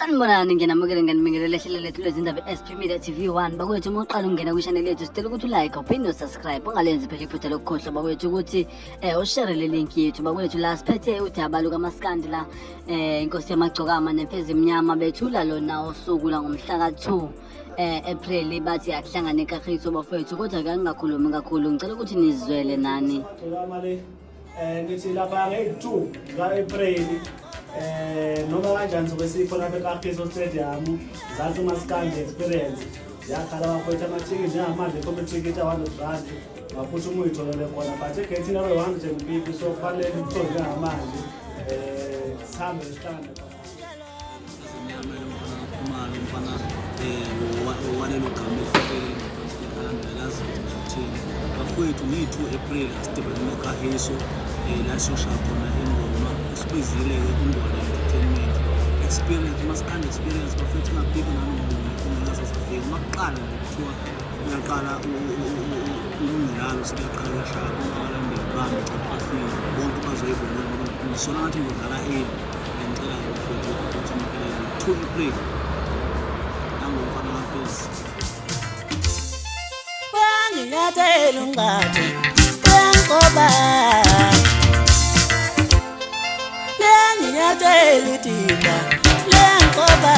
Sanibonani, nginamukele nginibingelele ehlelo lethu lwezindaba i-SP Media TV 1. Bakwethu, uma uqala ukungena kwi-channel yethu, sicela ukuthi ulike uphinde usubscribe, ungalenzi phela iphutha lokukhohlwa bakwethu ukuthi ushare le link yethu. Bakwethu, la siphethe udaba lukamaskandi la, inkosi yamagcokama nemfezi emnyama bethula lona usuku la ngomhla ka-2 April, bathi akuhlangane ekagiso bafowethu. Kodwa ke angingakhulumi kakhulu, ngicela ukuthi nizwele nani. Gcokama le, ngithi lapha ngeyi-2 zika-April, noma kanjani sobe sikhona lapha eKagiso Stadium, Mzansi Maskandi Experience. Ziyakhala bafowethu amathikithi njengamanje, amathikithi a-R100, ngaphuthuma uyitholele khona, but egeyithini abe 150, so kubalulekile ukuthole njengamanje, sihambe sihlangane khona. Khumalo, umfana walelo gama elihlukene lazi nje ukuthini. Bafowethu, ngeyi-2 April asidibane noKagiso, la siyoshaya khona ingoma. Usibizile-ke Ungwane Entertainment Experience, Maskandi Experience. Bafowethu, ungabhiki nami ungekazazafika. Uma kuqala nje kuthiwa uyaqala umdlalo, sekuyaqala kuyashaya, bonke abalandeli bami ngicela bafike bonke bazoyibonela, ngoba ngisona ngathi ngiyodlala early. Ngiyangicela-ke bafowethu ukuthi niphelele 2 April nangomfana kaMfezi. Bayanginyathela unqathe, bayangiqoba, liyanginyathela idika, liyangiqoba.